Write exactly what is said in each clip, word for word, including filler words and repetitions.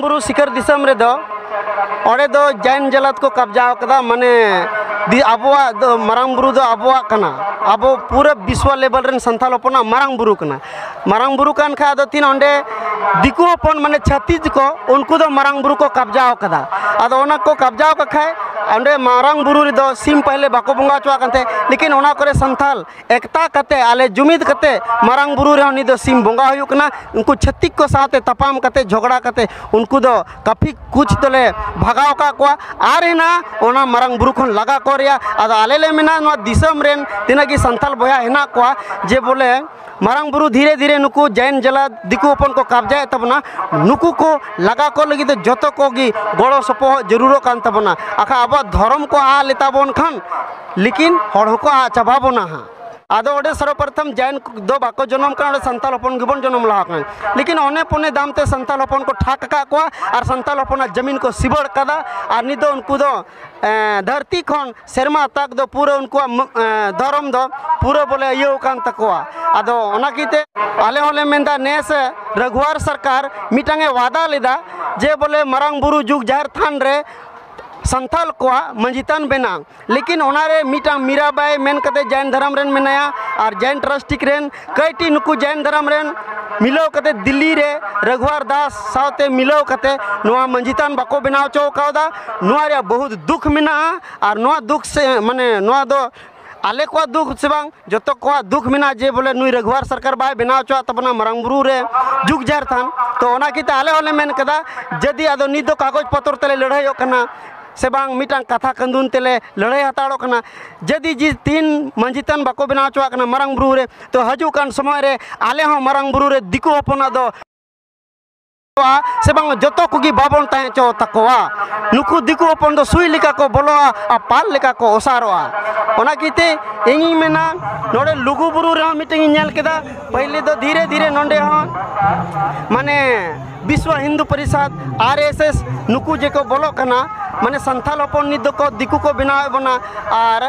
ᱵᱩᱨᱩ ᱥᱤᱠᱟᱹᱨ ᱫᱤᱥᱚᱢ ᱨᱮᱫᱚ, ᱚᱸᱰᱮ ᱫᱚ ᱡᱟᱭᱤᱱ ᱡᱟᱞᱟᱫ ᱠᱚ ᱠᱟᱵᱽᱡᱟᱣ ᱠᱟᱫᱟ᱾ ᱢᱟᱱᱮ ᱫᱤ-, ᱟᱵᱚᱣᱟᱜ ᱫᱚ ᱢᱟᱨᱟᱝ ᱵᱩᱨᱩ ᱫᱚ ᱟᱵᱚᱣᱟᱜ ᱠᱟᱱᱟ, ᱟᱵᱚ ᱯᱩᱨᱟᱹ ᱵᱤᱥᱣᱟ ᱞᱮᱵᱮᱞ ᱨᱮᱱ ᱥᱟᱱᱛᱟᱲ ᱦᱚᱯᱚᱱᱟᱜ ᱢᱟᱨᱟᱝ ᱵᱩᱨᱩ ᱠᱟᱱᱟ᱾ ᱢᱟᱨᱟᱝ ᱵᱩᱨᱩ ᱠᱟᱱ ᱠᱷᱟᱡ ᱟᱫᱚ ᱛᱤᱱ ᱚᱸᱰᱮ ᱫᱤᱠᱩ ᱦᱚᱯᱚᱱ, ᱢᱟᱱᱮ ᱪᱷᱟᱹᱛᱤᱠ ᱠᱚ, ᱩᱱᱠᱩ ᱫᱚ ᱢᱟᱨᱟᱝ ᱵᱩᱨᱩ ᱠᱚ ᱠᱟᱵᱽᱡᱟᱣ ᱠᱟᱫᱟ᱾ ᱟᱫᱚ ᱚᱱᱟ ᱠᱚ ᱠᱟᱵᱽᱡᱟᱣ ᱠᱟᱜ ᱠᱷᱟᱡ ᱚᱸᱰᱮ ᱢᱟᱨᱟᱝ ᱵᱩᱨᱩ ᱨᱮᱫᱚ ᱥᱤᱢ ᱯᱟᱦᱞᱮ ᱵᱟᱠᱚ ᱵᱚᱸᱜᱟ ᱦᱚᱪᱚᱣᱟᱜ ᱠᱟᱱ ᱛᱟᱦᱮᱸᱫ, ᱞᱮᱠᱤᱱ ᱚᱱᱟ ᱠᱚᱨᱮ ᱥᱟᱱᱛᱟᱲ ᱮᱠᱛᱟ ᱠᱟᱛᱮ, ᱟᱞᱮ ᱡᱩᱢᱤᱫ ᱠᱟᱛᱮ ᱢᱟᱨᱟᱝ ᱵᱩᱨᱩ ᱨᱮᱦᱚᱸ ᱱᱤᱛ ᱫᱚ ᱥᱤᱢ ᱵᱚᱸᱜᱟ ᱦᱩᱭᱩᱜ ᱠᱟᱱᱟ᱾ ᱩᱱᱠᱩ ᱪᱷᱟᱹᱛᱤᱠ ᱠᱚ ᱥᱟᱶᱛᱮ ᱛᱟᱯᱟᱢ ᱠᱟᱛᱮ, ᱡᱷᱚᱜᱽᱲᱟ ᱠᱟᱛᱮ ᱩᱱᱠᱩ ᱫᱚ ᱠᱟᱯᱷᱤ ᱠᱩᱪ ᱫᱚᱞᱮ ᱵᱷᱟᱜᱟᱣ ᱟᱠᱟᱫ ᱠᱚᱣᱟ᱾ ᱟᱨ ᱦᱮᱱᱟᱜ ᱚᱱᱟ ᱢᱟᱨᱟᱝ ᱵᱩᱨᱩ ᱠᱷᱚᱱ ᱞᱟᱜᱟ ᱠᱚ ᱨᱮᱭᱟᱜ᱾ ᱟᱫᱚ ᱟᱞᱮ ᱞᱮ ᱢᱮᱱᱟ, ᱱᱚᱣᱟ ᱫᱤᱥᱚᱢ ᱨᱮᱱ ᱛᱤᱱᱟᱹᱜ ᱜᱮ ᱥᱟᱱᱛᱟᱲ ᱵᱚᱭᱦᱟ ᱦᱮᱱᱟᱜ ᱠᱚᱣᱟ, ᱡᱮ ᱵᱚᱞᱮ ᱢᱟᱨᱟᱝ ᱵᱩᱨᱩ ᱫᱷᱤᱨᱮ ᱫᱷᱤᱨᱮ ᱱᱩᱠᱩ ᱡᱟᱭᱤᱱ ᱡᱟᱞᱟ ᱫᱤᱠᱩ ᱦᱚᱯᱚᱱ ᱠᱚ ᱠᱟᱵᱽᱡᱟᱭᱮᱫ ᱛᱟᱵᱚᱱᱟ, ᱱᱩᱠᱩ ᱠᱚ ᱞᱟᱜᱟ ᱠᱚ ᱞᱟᱹᱜᱤᱫ ᱫᱚ ᱡᱚᱛᱚ ᱠᱚᱜᱮ ᱜᱚᱲᱚ ᱥᱚᱯᱚᱦᱚᱫ ᱡᱟᱹᱨᱩᱲᱚᱜ ᱠᱟᱱ ᱛᱟᱵᱚᱱᱟ᱾ ᱟᱠᱷᱟ ᱟᱵᱚᱣᱟᱜ ᱫᱷᱚᱨᱚᱢ ᱠᱚ ᱟᱫ ᱞᱮᱛᱟ ᱵᱚᱱ ᱠᱷᱟᱱ, ᱞᱮᱠᱤᱱ ᱦᱚᱲ ᱦᱚᱸᱠᱚ ᱟᱫ ᱪᱟᱵᱟ ᱵᱚᱱᱟ ᱦᱟᱸᱜ᱾ ᱟᱫᱚ ᱚᱸᱰᱮ ᱥᱚᱨᱵᱚᱯᱨᱚᱛᱷᱚᱢ ᱡᱟᱭᱤᱱ ᱫᱚ ᱵᱟᱠᱚ ᱡᱚᱱᱚᱢ ᱠᱟᱱᱟ, ᱚᱸᱰᱮ ᱥᱟᱱᱛᱟᱲ ᱦᱚᱯᱚᱱ ᱜᱮᱵᱚᱱ ᱡᱚᱱᱚᱢ ᱞᱟᱦᱟ ᱠᱟᱱᱟ᱾ ᱞᱮᱠᱤᱱ ᱚᱱᱮ ᱯᱚᱱᱮ ᱫᱟᱢ ᱛᱮ ᱥᱟᱱᱛᱟᱲ ᱦᱚᱯᱚᱱ ᱠᱚ ᱴᱷᱟᱠ ᱟᱠᱟᱫ ᱠᱚᱣᱟ ᱟᱨ ᱥᱟᱱᱛᱟᱲ ᱦᱚᱯᱚᱱᱟᱜ ᱡᱟᱹᱢᱤᱱ ᱠᱚ ᱥᱤᱵᱟᱹᱲ ᱠᱟᱫᱟ᱾ ᱟᱨ ᱱᱤᱛ ᱫᱚ ᱩᱱᱠᱩ ᱫᱚ, ᱮᱸ, ᱫᱷᱟᱹᱨᱛᱤ ᱠᱷᱚᱱ ᱥᱮᱨᱢᱟ ᱛᱟᱠ ᱫᱚ ᱯᱩᱨᱟᱹ ᱩᱱᱠᱩᱣᱟᱜ ᱢ-, ᱮᱸ, ᱫᱷᱚᱨᱚᱢ ᱫᱚ ᱯᱩᱨᱟᱹ ᱵᱚᱞᱮ ᱤᱭᱟᱹᱣ ᱠᱟᱱ ᱛᱟᱠᱚᱣᱟ᱾ ᱟᱫᱚ ᱚᱱᱟ ᱠᱤᱛᱮ ᱟᱞᱮ ᱦᱚᱸᱞᱮ ᱢᱮᱱᱫᱟ, ᱱᱮᱥ ᱨᱟᱜᱷᱩᱣᱟᱨ ᱥᱚᱨᱠᱟᱨ ᱢᱤᱫᱴᱟᱝ ᱮ ᱣᱟᱫᱟ ᱞᱮᱫᱟ ᱡᱮ ᱵᱚᱞᱮ ᱢᱟᱨᱟᱝ ᱵᱩᱨᱩ ᱡᱩᱜᱽ ᱡᱟᱦᱮᱨ ᱛᱷᱟᱱ ᱨᱮ ᱥᱟᱱᱛᱟᱲ ᱠᱚᱣᱟᱜ ᱢᱟᱹᱡᱷᱤ ᱛᱷᱟᱱ ᱵᱮᱱᱟᱣ᱾ ᱞᱮᱠᱤᱱ ᱚᱱᱟᱨᱮ ᱢᱤᱫᱴᱟᱝ ᱢᱤᱨᱟᱵᱟᱭ ᱢᱮᱱ ᱠᱟᱛᱮ ᱡᱟᱭᱤᱱ ᱫᱷᱚᱨᱚᱢ ᱨᱮᱱ ᱢᱮᱱᱟᱭᱟ, ᱟᱨ ᱡᱟᱭᱤᱱ ᱴᱨᱟᱥᱴ ᱨᱮᱱ ᱠᱟᱹᱭᱴᱤ ᱱᱩᱠᱩ ᱡᱟᱭᱤᱱ ᱫᱷᱚᱨᱚᱢ ᱨᱮᱱ ᱢᱤᱞᱟᱹᱣ ᱠᱟᱛᱮ ᱫᱤᱞᱞᱤ ᱨᱮ ᱨᱟᱜᱷᱩᱣᱟᱨ ᱫᱟᱥ ᱥᱟᱶᱛᱮ ᱢᱤᱞᱟᱹᱣ ᱠᱟᱛᱮ ᱱᱚᱣᱟ ᱢᱟᱹᱡᱷᱤ ᱛᱷᱟᱱ ᱵᱟᱠᱚ ᱵᱮᱱᱟᱣ ᱦᱚᱪᱚ ᱠᱟᱣᱫᱟ᱾ ᱱᱚᱣᱟ ᱨᱮᱭᱟᱜ ᱵᱚᱦᱩᱛ ᱫᱩᱠᱷ ᱢᱮᱱᱟᱜᱼᱟ᱾ ᱟᱨ ᱱᱚᱣᱟ ᱫᱩᱠᱷ ᱥᱮ, ᱢᱟᱱᱮ, ᱱᱚᱣᱟ ᱫᱚ ᱟᱞᱮ ᱠᱚᱣᱟᱜ ᱫᱩᱠᱷ ᱥᱮ ᱵᱟᱝ, ᱡᱚᱛᱚ ᱠᱚᱣᱟᱜ ᱫᱩᱠᱷ ᱢᱮᱱᱟᱜᱼᱟ ᱡᱮ ᱵᱚᱞᱮ ᱱᱩᱭ ᱨᱟᱜᱷᱩᱣᱟᱨ ᱥᱚᱨᱠᱟᱨ ᱵᱟᱭ ᱵᱮᱱᱟᱣ ᱦᱚᱪᱚᱣᱟᱜ ᱛᱟᱵᱚᱱᱟ ᱢᱟᱨᱟᱝ ᱵᱩᱨᱩ ᱨᱮ ᱡᱩᱜᱽ ᱡᱟᱦᱮᱨ ᱛᱷᱟᱱ᱾ ᱛᱚ ᱚᱱᱟ ᱠᱤᱛᱮ ᱟᱞᱮ ᱦᱚᱸᱞᱮ ᱢᱮᱱ ᱠᱟᱫᱟ, ᱡᱩᱫᱤ ᱟᱫᱚ ᱱᱤᱛ ᱫᱚ ᱠᱟᱜᱚᱡᱽ ᱯᱚᱛᱨᱚ ᱛᱮᱞᱮ ᱞᱟᱹᱲᱦᱟᱹᱭᱚᱜ ᱠᱟᱱᱟ ᱥᱮ ᱵᱟᱝ, ᱢᱤᱫᱴᱟᱝ ᱠᱟᱛᱷᱟ ᱠᱟᱹᱱᱫᱩᱱ ᱛᱮᱞᱮ ᱞᱟᱹᱲᱦᱟᱹᱭ ᱦᱟᱛᱟᱲᱚᱜ ᱠᱟᱱᱟ᱾ ᱡᱩᱫᱤ ᱡᱤ ᱛᱤᱦᱤᱧ ᱢᱟᱹᱡᱷᱤ ᱛᱷᱟᱱ ᱵᱟᱠᱚ ᱵᱮᱱᱟᱣ ᱦᱚᱪᱚᱣᱟᱜ ᱠᱟᱱᱟ ᱢᱟᱨᱟᱝ ᱵᱩᱨᱩ ᱨᱮ, ᱛᱚ ᱦᱤᱡᱩᱜ ᱠᱟᱱ ᱥᱚᱢᱚᱭ ᱨᱮ ᱟᱞᱮ ᱦᱚᱸ ᱢᱟᱨᱟᱝ ᱵᱩᱨᱩ ᱨᱮ ᱫᱤᱠᱩ ᱦᱚᱯᱚᱱᱟᱜ ᱫᱚ ᱥᱮ ᱵᱟᱝ, ᱡᱚᱛᱚ ᱠᱚᱜᱮ ᱵᱟᱵᱚᱱ ᱛᱟᱦᱮᱸ ᱦᱚᱪᱚ ᱛᱟᱠᱚᱣᱟ᱾ ᱱᱩᱠᱩ ᱫᱤᱠᱩ ᱦᱚᱯᱚᱱ ᱫᱚ ᱥᱩᱭ ᱞᱮᱠᱟ ᱠᱚ ᱵᱚᱞᱚᱜᱼᱟ ᱟᱨ ᱯᱟᱞ ᱞᱮᱠᱟ ᱠᱚ ᱚᱥᱟᱨᱚᱜᱼᱟ᱾ ᱚᱱᱟ ᱠᱤᱛᱮ ᱤᱧᱤᱧ ᱢᱮᱱᱟ, ᱱᱚᱰᱮ ᱞᱩᱜᱩ ᱵᱩᱨᱩ ᱨᱮᱦᱚᱸ ᱢᱤᱫᱴᱮᱱ ᱤᱧ ᱧᱮᱞ ᱠᱮᱫᱟ, ᱯᱟᱹᱦᱤᱞ ᱫᱚ ᱫᱷᱤᱨᱮ ᱫᱷᱤᱨᱮ ᱱᱚᱰᱮ ᱦᱚᱸ, ᱢᱟᱱᱮ, ᱵᱤᱥᱣᱚ ᱦᱤᱱᱫᱩ ᱯᱚᱨᱤᱥᱚᱫᱽ, ᱟᱨ ᱮᱥ ᱮᱥ, ᱱᱩᱠᱩ ᱡᱮᱠᱚ ᱵᱚᱞᱚᱜ ᱠᱟᱱᱟ, ᱢᱟᱱᱮ, ᱥᱟᱱᱛᱟᱲ ᱦᱚᱯᱚᱱ ᱱᱤᱛ ᱫᱚᱠᱚ ᱫᱤᱠᱩ ᱠᱚ ᱵᱮᱱᱟᱣᱮᱫ ᱵᱚᱱᱟ᱾ ᱟᱨ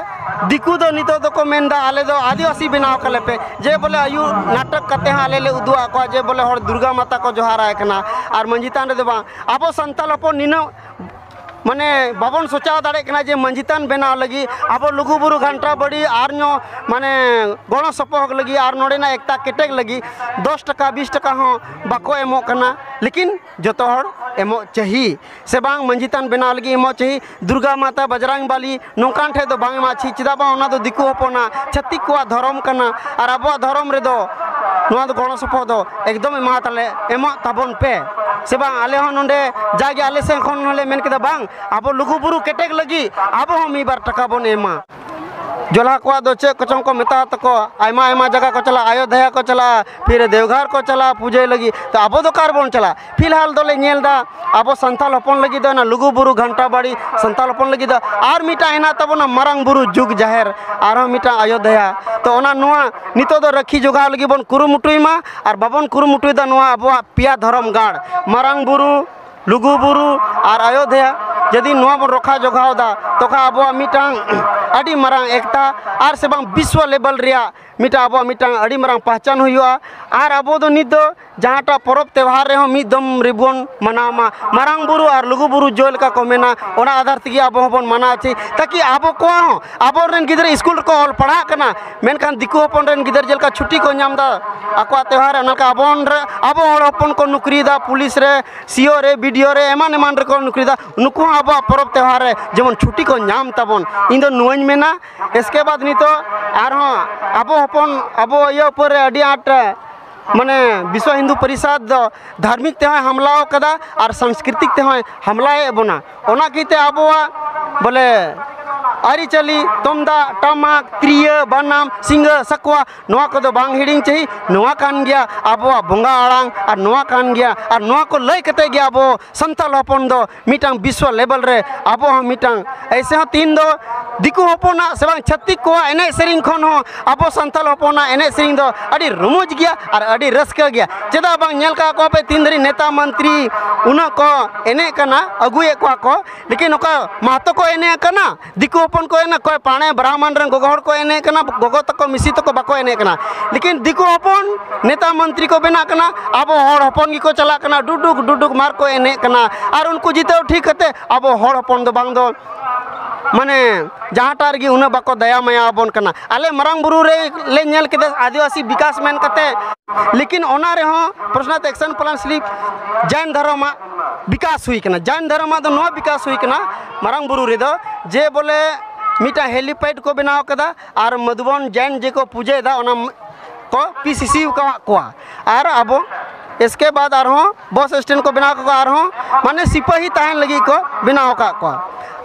ᱫᱤᱠᱩ ᱫᱚ ᱱᱤᱛᱚᱜ ᱫᱚᱠᱚ ᱢᱮᱱᱫᱟ, "ᱟᱞᱮ ᱫᱚ ᱟᱹᱫᱤᱵᱟᱹᱥᱤ ᱵᱮᱱᱟᱣ ᱠᱟᱞᱮ ᱯᱮ", ᱡᱮ ᱵᱚᱞᱮ ᱟᱭᱩ ᱱᱟᱴᱚᱠ ᱠᱟᱛᱮ ᱦᱚᱸ ᱟᱞᱮ ᱞᱮ ᱩᱫᱩᱜ ᱟᱫ ᱠᱚᱣᱟ ᱡᱮ ᱵᱚᱞᱮ ᱦᱚᱲ ᱫᱩᱨᱜᱟ ᱢᱟᱛᱟ ᱠᱚ ᱡᱚᱦᱟᱨᱟᱭ ᱠᱟᱱᱟ ᱟᱨ ᱢᱟᱹᱡᱷᱤ ᱛᱷᱟᱱ ᱨᱮᱫᱚ ᱵᱟᱝ᱾ ᱟᱵᱚ ᱥᱟᱱᱛᱟᱲ ᱦᱚᱯᱚᱱ ᱱᱤᱱᱟᱹᱜ ᱢᱟᱱᱮ ᱵᱟᱵᱚᱱ ᱥᱚᱪᱟᱣ ᱫᱟᱲᱮᱭᱟᱜ ᱠᱟᱱᱟ ᱡᱮ ᱢᱟᱹᱡᱷᱤ ᱛᱷᱟᱱ ᱵᱮᱱᱟᱣ ᱞᱟᱹᱜᱤᱫ, ᱟᱵᱚ ᱞᱩᱜᱩ ᱵᱩᱨᱩ ᱜᱷᱟᱱᱴᱟ ᱵᱟᱲᱤ ᱟᱨ ᱧᱚᱜ ᱢᱟᱱᱮ ᱜᱚᱲᱚ ᱥᱚᱯᱚᱦᱚᱫ ᱞᱟᱹᱜᱤᱫ ᱟᱨ ᱱᱚᱰᱮᱱᱟᱜ ᱮᱠᱛᱟ ᱠᱮᱴᱮᱡ ᱞᱟᱹᱜᱤᱫ ᱫᱚᱥ ᱴᱟᱠᱟ ᱵᱤᱥ ᱴᱟᱠᱟ ᱦᱚᱸ ᱵᱟᱠᱚ ᱮᱢᱚᱜ ᱠᱟᱱᱟ᱾ ᱞᱮᱠᱤᱱ ᱡᱚᱛᱚ ᱦᱚᱲ ᱮᱢᱚᱜ ᱪᱟᱹᱦᱤ ᱥᱮ ᱵᱟᱝ, ᱢᱟᱹᱡᱷᱤ ᱛᱷᱟᱱ ᱵᱮᱱᱟᱣ ᱞᱟᱹᱜᱤᱫ ᱮᱢᱚᱜ ᱪᱟᱹᱦᱤ, ᱫᱩᱨᱜᱟ ᱢᱟᱛᱟ, ᱵᱟᱡᱽᱨᱟᱝ ᱵᱟᱞᱤ, ᱱᱚᱝᱠᱟᱱ ᱴᱷᱮᱡ ᱫᱚ ᱵᱟᱝ ᱮᱢᱟ ᱪᱮᱫ, ᱪᱮᱫᱟᱜ ᱵᱟᱝ, ᱚᱱᱟ ᱫᱚ ᱫᱤᱠᱩ ᱦᱚᱯᱚᱱᱟᱜ, ᱪᱷᱟᱹᱛᱤᱠ ᱠᱚᱣᱟᱜ ᱫᱷᱚᱨᱚᱢ ᱠᱟᱱᱟ᱾ ᱟᱨ ᱟᱵᱚᱣᱟᱜ ᱫᱷᱚᱨᱚᱢ ᱨᱮᱫᱚ ᱱᱚᱣᱟ ᱫᱚ ᱜᱚᱲᱚ ᱥᱚᱯᱚᱦᱚᱫ ᱫᱚ ᱮᱠᱫᱚᱢ ᱮᱢᱟ ᱛᱟᱞᱮ, ᱮᱢᱚᱜ ᱛᱟᱵᱚᱱ ᱯᱮ ᱥᱮ ᱵᱟᱝ᱾ ᱟᱞᱮ ᱦᱚᱸ ᱱᱚᱰᱮ ᱡᱟᱜᱮ ᱟᱞᱮ ᱥᱮᱱ ᱠᱷᱚᱱ ᱦᱚᱸᱞᱮ ᱢᱮᱱ ᱠᱮᱫᱟ, ᱵᱟᱝ, ᱟᱵᱚ ᱞᱩᱜᱩ ᱵᱩᱨᱩ ᱠᱮᱴᱮᱡ ᱞᱟᱹᱜᱤᱫ ᱟᱵᱚ ᱦᱚᱸ ᱢᱤᱫ ᱵᱟᱨ ᱴᱟᱠᱟ ᱵᱚᱱ ᱮᱢᱟ᱾ ᱡᱚᱞᱦᱟ ᱠᱚᱣᱟᱜ ᱫᱚ ᱪᱮᱫ ᱠᱚᱪᱚᱝ ᱠᱚ ᱢᱮᱛᱟ ᱛᱟᱠᱚ, ᱟᱭᱢᱟ ᱟᱭᱢᱟ ᱡᱟᱭᱜᱟ ᱠᱚ ᱪᱟᱞᱟᱜᱼᱟ, ᱟᱭᱳᱫᱷᱭᱟ ᱠᱚ ᱪᱟᱞᱟᱜᱼᱟ, ᱯᱷᱤᱨ ᱫᱮᱣᱜᱷᱟᱨ ᱠᱚ ᱪᱟᱞᱟᱜᱼᱟ ᱯᱩᱡᱟᱹᱭ ᱞᱟᱹᱜᱤᱫ᱾ ᱛᱚ ᱟᱵᱚ ᱫᱚ ᱚᱠᱟ ᱨᱮᱵᱚᱱ ᱪᱟᱞᱟᱜᱼᱟ? ᱯᱷᱤᱞᱦᱟᱞ ᱫᱚᱞᱮ ᱧᱮᱞ ᱮᱫᱟ ᱟᱵᱚ ᱥᱟᱱᱛᱟᱲ ᱦᱚᱯᱚᱱ ᱞᱟᱹᱜᱤᱫ ᱫᱚ ᱚᱱᱟ ᱞᱩᱜᱩ ᱵᱩᱨᱩ ᱜᱷᱟᱱᱴᱟ ᱵᱟᱲᱤ, ᱥᱟᱱᱛᱟᱲ ᱦᱚᱯᱚᱱ ᱞᱟᱹᱜᱤᱫ ᱫᱚ ᱟᱨ ᱢᱤᱫᱴᱟᱝ ᱦᱮᱱᱟᱜ ᱛᱟᱵᱚᱱᱟ ᱢᱟᱨᱟᱝ ᱵᱩᱨᱩ ᱡᱩᱜᱽ ᱡᱟᱦᱮᱨ, ᱟᱨᱦᱚᱸ ᱢᱤᱫᱴᱟᱝ ᱟᱭᱳᱫᱷᱭᱟ᱾ ᱛᱚ ᱚᱱᱟ ᱱᱚᱣᱟ ᱱᱤᱛᱚᱜ ᱫᱚ ᱨᱟᱹᱠᱷᱤ ᱡᱚᱜᱟᱣ ᱞᱟᱹᱜᱤᱫ ᱵᱚᱱ ᱠᱩᱨᱩᱢᱩᱴᱩᱭ ᱢᱟ, ᱟᱨ ᱵᱟᱵᱚᱱ ᱠᱩᱨᱩᱢᱩᱴᱩᱭᱮᱫᱟ ᱱᱚᱣᱟ ᱟᱵᱚᱣᱟᱜ ᱯᱮᱭᱟ ᱫᱷᱚᱨᱚᱢ ᱜᱟᱲ, ᱢᱟᱨᱟᱝ ᱵᱩᱨᱩ, ᱞᱩᱜᱩ ᱵᱩᱨᱩ ᱟᱨ ᱟᱭᱳᱫᱷᱭᱟ᱾ ᱡᱩᱫᱤ ᱱᱚᱣᱟ ᱵᱚᱱ ᱨᱚᱠᱷᱟ ᱡᱚᱜᱟᱣ ᱮᱫᱟ, ᱛᱚᱠᱷᱟᱱ ᱟᱵᱚᱣᱟᱜ ᱢᱤᱫᱴᱟᱝ ᱟᱹᱰᱤ ᱢᱟᱨᱟᱝ ᱮᱠᱛᱟ ᱟᱨ ᱥᱮ ᱵᱟᱝ ᱵᱤᱥᱣᱚ ᱞᱮᱵᱮᱞ ᱨᱮᱭᱟᱜ ᱢᱤᱫᱴᱟᱝ ᱟᱵᱚᱣᱟᱜ ᱢᱤᱫᱴᱟᱝ ᱟᱹᱰᱤ ᱢᱟᱨᱟᱝ ᱯᱟᱦᱪᱟᱱ ᱦᱩᱭᱩᱜᱼᱟ᱾ ᱟᱨ ᱟᱵᱚ ᱫᱚ ᱱᱤᱛ ᱫᱚ ᱡᱟᱦᱟᱸᱴᱟᱜ ᱯᱚᱨᱚᱵᱽ ᱛᱮᱣᱦᱟᱨ ᱨᱮᱦᱚᱸ ᱢᱤᱫ ᱫᱚᱢ ᱨᱮᱵᱚᱱ ᱢᱟᱱᱟᱣ ᱢᱟ, ᱢᱟᱨᱟᱝ ᱵᱩᱨᱩ ᱟᱨ ᱞᱩᱜᱩ ᱵᱩᱨᱩ ᱡᱚᱭ ᱞᱮᱠᱟ ᱠᱚ ᱢᱮᱱᱟ, ᱚᱱᱟ ᱟᱫᱷᱟᱨ ᱛᱮᱜᱮ ᱟᱵᱚ ᱦᱚᱸᱵᱚᱱ ᱢᱟᱱᱟᱣ ᱪᱮ, ᱛᱟᱠᱤ ᱟᱵᱚ ᱠᱚᱣᱟᱜ ᱦᱚᱸ, ᱟᱵᱚᱨᱮᱱ ᱜᱤᱫᱽᱨᱟᱹ ᱤᱥᱠᱩᱞ ᱨᱮᱠᱚ ᱚᱞ ᱯᱟᱲᱦᱟᱜ ᱠᱟᱱᱟ, ᱢᱮᱱᱠᱷᱟᱱ ᱫᱤᱠᱩ ᱦᱚᱯᱚᱱ ᱨᱮᱱ ᱜᱤᱫᱟᱹᱨ ᱡᱮᱞᱮᱠᱟ ᱪᱷᱩᱴᱤ ᱠᱚ ᱧᱟᱢ ᱮᱫᱟ ᱟᱠᱚᱣᱟᱜ ᱛᱮᱣᱦᱟᱨ ᱨᱮ, ᱚᱱᱟ ᱞᱮᱠᱟ ᱟᱵᱚ ᱨᱮ, ᱟᱵᱚ ᱦᱚᱲ ᱦᱚᱯᱚᱱ ᱠᱚ ᱱᱩᱠᱨᱤᱭᱮᱫᱟ, ᱯᱩᱞᱤᱥ ᱨᱮ, ᱥᱤ ᱳ ᱨᱮ, ᱵᱤ ᱰᱤ ᱳ ᱨᱮ, ᱮᱢᱟᱱ ᱮᱢᱟᱱ ᱨᱮᱠᱚ ᱱᱩᱠᱨᱤᱭᱮᱫᱟ, ᱱᱩᱠᱩ ᱦᱚᱸ ᱟᱵᱚᱣᱟᱜ ᱯᱚᱨᱚᱵᱽ ᱛᱮᱣᱦᱟᱨ ᱨᱮ ᱡᱮᱢᱚᱱ ᱪᱷᱩᱴᱤ ᱠᱚ ᱧᱟᱢ ᱛᱟᱵᱚᱱ, ᱤᱧ ᱫᱚ ᱱᱚᱣᱟᱧ ᱢᱮᱱᱟ᱾ ᱮᱥᱠᱮ ᱵᱟᱫᱽ ᱱᱤᱛᱚᱜ ᱟᱨᱦᱚᱸ ᱟᱵᱚ ᱦᱚᱯᱚᱱ, ᱟᱵᱚ ᱤᱭᱟᱹ ᱩᱯᱚᱨ ᱨᱮ ᱟᱹᱰᱤ ᱟᱸᱴ ᱢᱟᱱᱮ ᱵᱤᱥᱣᱚ ᱦᱤᱱᱫᱩ ᱯᱚᱨᱤᱥᱚᱫᱽ ᱫᱚ ᱫᱷᱟᱨᱢᱤᱠ ᱛᱮᱦᱚᱸᱭ ᱦᱟᱢᱞᱟᱣ ᱠᱟᱫᱟ ᱟᱨ ᱥᱟᱝᱥᱠᱨᱤᱛᱤᱠ ᱛᱮᱦᱚᱸᱭ ᱦᱟᱢᱞᱟᱭᱮᱫ ᱵᱚᱱᱟ᱾ ᱚᱱᱟ ᱠᱤᱛᱮ ᱟᱵᱚᱣᱟᱜ ᱵᱚᱞᱮ ᱟᱹᱨᱤᱪᱟᱹᱞᱤ, ᱛᱩᱢᱫᱟᱜ, ᱴᱟᱢᱟᱠ, ᱛᱤᱨᱭᱟᱹ, ᱵᱟᱱᱟᱢ, ᱥᱤᱸᱜᱟᱹ, ᱥᱟᱠᱣᱟ, ᱱᱚᱣᱟ ᱠᱚᱫᱚ ᱵᱟᱝ ᱦᱤᱲᱤᱧ ᱪᱟᱹᱦᱤ᱾ ᱱᱚᱣᱟ ᱠᱟᱱ ᱜᱮᱭᱟ ᱟᱵᱚᱣᱟᱜ ᱵᱚᱸᱜᱟ ᱟᱲᱟᱝ ᱟᱨ ᱱᱚᱣᱟ ᱠᱟᱱ ᱜᱮᱭᱟ, ᱟᱨ ᱱᱚᱣᱟ ᱠᱚ ᱞᱟᱹᱭ ᱠᱟᱛᱮ ᱜᱮ ᱟᱵᱚ ᱥᱟᱱᱛᱟᱲ ᱦᱚᱯᱚᱱ ᱫᱚ ᱢᱤᱫᱴᱟᱝ ᱵᱤᱥᱣᱚ ᱞᱮᱵᱮᱞ ᱨᱮ ᱟᱵᱚ ᱦᱚᱸ ᱢᱤᱫᱴᱟᱝ ᱮᱭᱥᱮ ᱦᱚᱸ ᱛᱤᱦᱤᱧ ᱫᱚ ᱫᱤᱠᱩ ᱦᱚᱯᱚᱱᱟᱜ ᱥᱮ ᱵᱟᱝ ᱪᱷᱟᱹᱛᱤᱠ ᱠᱚᱣᱟᱜ ᱮᱱᱮᱡ ᱥᱮᱨᱮᱧ ᱠᱷᱚᱱ ᱦᱚᱸ ᱟᱵᱚ ᱥᱟᱱᱛᱟᱲ ᱦᱚᱯᱚᱱᱟᱜ ᱮᱱᱮᱡ ᱥᱮᱨᱮᱧ ᱫᱚ ᱟᱹᱰᱤ ᱨᱚᱢᱚᱡᱽ ᱜᱮᱭᱟ ᱟᱨ ᱟᱹᱰᱤ ᱨᱟᱹᱥᱠᱟᱹ ᱜᱮᱭᱟ᱾ ᱪᱮᱫᱟᱜ ᱵᱟᱝ ᱧᱮᱞ ᱠᱟᱜ ᱠᱚᱣᱟ ᱯᱮ ᱛᱤᱱ ᱫᱷᱟᱹᱨᱤᱡ ᱱᱮᱛᱟ ᱢᱚᱱᱛᱨᱤ ᱩᱱᱟᱹᱜ ᱠᱚ ᱮᱱᱮᱡ ᱠᱟᱱᱟ, ᱟᱹᱜᱩᱭᱮᱫ ᱠᱚᱣᱟ ᱠᱚ, ᱞᱮᱠᱤᱱ ᱚᱠᱟ ᱢᱟᱦᱛᱚ ᱠᱚ ᱮᱱᱮᱡ ᱠᱟᱱᱟ, ᱫᱤᱠᱩ ᱦᱚᱯᱚᱱ ᱠᱚ ᱮᱱᱮᱡ, ᱚᱠᱚᱭ ᱯᱟᱲᱮ ᱵᱨᱟᱦᱢᱚᱱ ᱨᱮᱱ ᱜᱚᱜᱚ ᱦᱚᱲ ᱠᱚ ᱮᱱᱮᱡ ᱠᱟᱱᱟ, ᱜᱚᱜᱚ ᱛᱟᱠᱚ ᱢᱤᱥᱤ ᱛᱟᱠᱚ ᱵᱟᱠᱚ ᱮᱱᱮᱡ ᱠᱟᱱᱟ᱾ ᱞᱮᱠᱤᱱ ᱫᱤᱠᱩ ᱦᱚᱯᱚᱱ ᱱᱮᱛᱟ ᱢᱚᱱᱛᱨᱤ ᱠᱚ ᱵᱮᱱᱟᱜ ᱠᱟᱱᱟ, ᱟᱵᱚ ᱦᱚᱲ ᱦᱚᱯᱚᱱ ᱜᱮᱠᱚ ᱪᱟᱞᱟᱜ ᱠᱟᱱᱟ, ᱰᱩᱰᱩᱠ ᱰᱩᱰᱩᱠ ᱢᱟᱨ ᱠᱚ ᱮᱱᱮᱡ ᱠᱟᱱᱟ᱾ ᱟᱨ ᱩᱱᱠᱩ ᱡᱤᱛᱟᱹᱣ ᱴᱷᱤᱠ ᱠᱟᱛᱮ ᱟᱵᱚ ᱦᱚᱲ ᱦᱚᱯᱚᱱ ᱫᱚ ᱵᱟᱝ ᱫᱚ ᱢᱟᱱᱮ ᱡᱟᱦᱟᱸᱴᱟᱜ ᱨᱮᱜᱮ ᱩᱱᱟᱹᱜ ᱵᱟᱠᱚ ᱫᱟᱭᱟ ᱢᱟᱭᱟ ᱟᱵᱚᱱ ᱠᱟᱱᱟ᱾ ᱟᱞᱮ ᱢᱟᱨᱟᱝ ᱵᱩᱨᱩ ᱨᱮ ᱞᱮ ᱧᱮᱞ ᱠᱮᱫᱟ ᱟᱹᱫᱤᱵᱟᱹᱥᱤ ᱵᱤᱠᱟᱥ ᱢᱮᱱ ᱠᱟᱛᱮ, ᱞᱮᱠᱤᱱ ᱚᱱᱟ ᱨᱮᱦᱚᱸ ᱯᱨᱚᱥᱱᱟᱛ ᱮᱠᱥᱚᱱ ᱯᱞᱟᱱ ᱥᱞᱤᱯ ᱡᱟᱭᱱ ᱫᱷᱚᱨᱚᱢᱟᱜ ᱵᱤᱠᱟᱥ ᱦᱩᱭ ᱠᱟᱱᱟ᱾ ᱡᱟᱭᱱ ᱫᱷᱚᱨᱚᱢᱟᱜ ᱫᱚ ᱱᱚᱣᱟ ᱵᱤᱠᱟᱥ ᱦᱩᱭ ᱠᱟᱱᱟ ᱢᱟᱨᱟᱝ ᱵᱩᱨᱩ ᱨᱮᱫᱚ, ᱡᱮ ᱵᱚᱞᱮ ᱢᱤᱫᱴᱟᱝ ᱦᱮᱞᱤᱯᱮᱰ ᱠᱚ ᱵᱮᱱᱟᱣ ᱠᱟᱫᱟ ᱟᱨ ᱢᱚᱫᱷᱩᱵᱚᱱ ᱡᱟᱭᱱ ᱡᱮᱠᱚ ᱯᱩᱡᱟᱹᱭᱮᱫᱟ ᱚᱱᱟ ᱠᱚ ᱯᱤ ᱥᱤ ᱥᱤ ᱟᱠᱟᱫ ᱠᱚᱣᱟ᱾ ᱟᱨ ᱟᱵᱚ ᱮᱥᱠᱮ ᱵᱟᱫ ᱟᱨᱦᱚᱸ ᱵᱚᱥ ᱥᱴᱮᱱᱰ ᱠᱚ ᱵᱮᱱᱟᱣ ᱠᱟᱫᱟ, ᱟᱨᱦᱚᱸ ᱢᱟᱱᱮ ᱥᱤᱯᱟᱹᱦᱤ ᱛᱟᱦᱮᱱ ᱞᱟᱹᱜᱤᱫ ᱠᱚ ᱵᱮᱱᱟᱣ ᱟᱠᱟᱫ ᱠᱚᱣᱟ᱾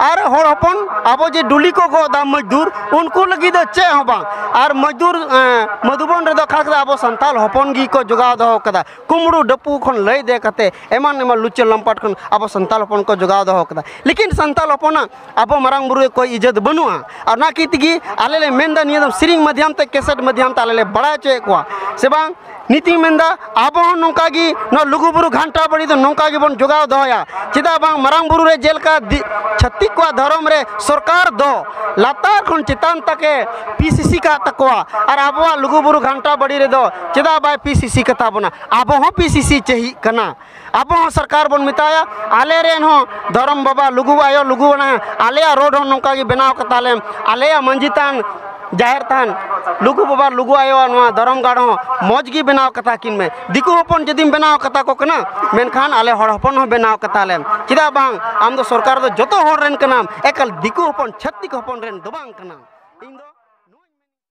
ᱟᱨ ᱦᱚᱲ ᱦᱚᱯᱚᱱ ᱟᱵᱚ ᱡᱮ ᱰᱩᱞᱤ ᱠᱚ ᱜᱚᱜ ᱮᱫᱟ ᱢᱚᱡᱫᱩᱨ, ᱩᱱᱠᱩ ᱞᱟᱹᱜᱤᱫ ᱫᱚ ᱪᱮᱫ ᱦᱚᱸ ᱵᱟᱝ᱾ ᱟᱨ ᱢᱚᱡᱫᱩᱨ, ᱮᱸ, ᱢᱚᱫᱷᱩᱵᱚᱱ ᱨᱮᱫᱚ ᱠᱷᱟᱥ ᱠᱟᱛᱮ ᱟᱵᱚ ᱥᱟᱱᱛᱟᱲ ᱦᱚᱯᱚᱱ ᱜᱮᱠᱚ ᱡᱚᱜᱟᱣ ᱫᱚᱦᱚ ᱠᱟᱫᱟ᱾ ᱠᱩᱢᱵᱽᱲᱩ ᱰᱟᱹᱯᱩ ᱠᱷᱚᱱ ᱞᱟᱹᱭ ᱫᱮ ᱠᱟᱛᱮ ᱮᱢᱟᱱ ᱮᱢᱟᱱ ᱞᱩᱪᱟᱹ ᱞᱟᱢᱯᱟᱴ ᱠᱷᱚᱱ ᱟᱵᱚ ᱥᱟᱱᱛᱟᱲ ᱦᱚᱯᱚᱱ ᱠᱚ ᱡᱚᱜᱟᱣ ᱫᱚᱦᱚ ᱠᱟᱫᱟ᱾ ᱞᱮᱠᱤᱱ ᱥᱟᱱᱛᱟᱲ ᱦᱚᱯᱚᱱᱟᱜ ᱟᱵᱚ ᱢᱟᱨᱟᱝ ᱵᱩᱨᱩ ᱨᱮ ᱠᱚᱭ ᱤᱡᱽᱡᱚᱛ ᱵᱟᱹᱱᱩᱜᱼᱟ᱾ ᱟᱨ ᱚᱱᱟ ᱠᱤ ᱛᱮᱜᱮ ᱟᱞᱮ ᱞᱮ ᱢᱮᱱᱫᱟ, ᱱᱤᱭᱟᱹ ᱫᱚ ᱥᱮᱨᱮᱧ ᱢᱟᱫᱽᱫᱷᱚᱢ ᱛᱮ, ᱠᱮᱥᱮᱴ ᱢᱟᱫᱽᱫᱷᱚᱢ ᱛᱮ ᱟᱞᱮ ᱞᱮ ᱵᱟᱲᱟᱭ ᱦᱚᱪᱚᱭᱮᱫ ᱠᱚᱣᱟ ᱥᱮ ᱵᱟᱝ? ᱱᱤᱛᱤᱧ ᱢᱮᱱᱫᱟ, ᱟᱵᱚ ᱦᱚᱸ ᱱᱚᱝᱠᱟ ᱜᱮ ᱱᱚᱣᱟ ᱞᱩᱜᱩᱵᱩᱨᱩ ᱜᱷᱟᱱᱴᱟ ᱵᱟᱲᱤ ᱫᱚ ᱱᱚᱝᱠᱟ ᱜᱮᱵᱚᱱ ᱡᱚᱜᱟᱣ ᱫᱚᱦᱚᱭᱟ᱾ ᱪᱮᱫᱟᱜ ᱵᱟᱝ ᱢᱟᱨᱟᱝ ᱵᱩᱨᱩ ᱨᱮ ᱡᱮᱞᱮᱠᱟ ᱫᱤ-, ᱪᱷᱟᱹᱛᱤᱠ ᱠᱚᱣᱟᱜ ᱫᱷᱚᱨᱚᱢ ᱨᱮ ᱥᱚᱨᱠᱟᱨ ᱫᱚ ᱞᱟᱛᱟᱨ ᱠᱷᱚᱱ ᱪᱮᱛᱟᱱ ᱛᱟᱠᱮ ᱯᱤ ᱥᱤ ᱥᱤ ᱠᱟᱜ ᱛᱟᱠᱚᱣᱟ, ᱟᱨ ᱟᱵᱚᱣᱟᱜ ᱞᱩᱜᱩᱵᱩᱨᱩ ᱜᱷᱟᱱᱴᱟ ᱵᱟᱲᱤ ᱨᱮᱫᱚ ᱪᱮᱫᱟᱜ ᱵᱟᱭ ᱯᱤ ᱥᱤ ᱥᱤ ᱠᱟᱛᱟ ᱵᱚᱱᱟ? ᱟᱵᱚ ᱦᱚᱸ ᱯᱤ ᱥᱤ ᱥᱤ ᱪᱟᱹᱦᱤᱜ ᱠᱟᱱᱟ᱾ ᱟᱵᱚ ᱦᱚᱸ ᱥᱚᱨᱠᱟᱨ ᱵᱚᱱ ᱢᱮᱛᱟᱭᱟ, ᱟᱞᱮ ᱨᱮᱱ ᱦᱚᱸ ᱫᱷᱚᱨᱚᱢ ᱵᱟᱵᱟ, ᱞᱩᱜᱩ ᱟᱭᱳ, ᱞᱩᱜᱩ ᱵᱟᱵᱟ, ᱟᱞᱮᱭᱟᱜ ᱨᱳᱰ ᱦᱚᱸ ᱱᱚᱝᱠᱟ ᱜᱮ ᱵᱮᱱᱟᱣ ᱠᱟᱛᱟ ᱞᱮᱢ, ᱟᱞᱮᱭᱟᱜ ᱢᱟᱹᱡᱷᱤ ᱛᱷᱟᱱ, ᱡᱟᱦᱮᱨ ᱛᱷᱟᱱ, ᱞᱩᱜᱩ ᱵᱟᱵᱟ, ᱞᱩᱜᱩ ᱟᱭᱳᱣᱟᱜ ᱱᱚᱣᱟ ᱫᱷᱚᱨᱚᱢ ᱜᱟᱲ ᱦᱚᱸ ᱢᱚᱡᱽ ᱜᱮ ᱵᱮᱱᱟᱣ ᱠᱟᱛᱟ ᱠᱤᱱ ᱢᱮ᱾ ᱫᱤᱠᱩ ᱦᱚᱯᱚᱱ ᱡᱩᱫᱤᱢ ᱵᱮᱱᱟᱣ ᱠᱟᱛᱟ ᱠᱚ ᱠᱟᱱᱟ, ᱢᱮᱱᱠᱷᱟᱱ ᱟᱞᱮ ᱦᱚᱲ ᱦᱚᱯᱚᱱ ᱦᱚᱸ ᱵᱮᱱᱟᱣ ᱠᱟᱛᱟ ᱞᱮᱢ᱾ ᱪᱮᱫᱟᱜ ᱵᱟᱝ? ᱟᱢ ᱫᱚ ᱥᱚᱨᱠᱟᱨ ᱫᱚ ᱡᱚᱛᱚ ᱦᱚᱲ ᱨᱮᱱ ᱠᱟᱱᱟᱢ, ᱮᱠᱟᱞ ᱫᱤᱠᱩ ᱦᱚᱯᱚᱱ, ᱪᱷᱟᱹᱛᱤᱠ ᱦᱚᱯᱚᱱ ᱨᱮᱱ ᱫᱚ ᱵᱟᱝ ᱠᱟᱱᱟᱢ᱾ ᱤᱧ ᱫᱚ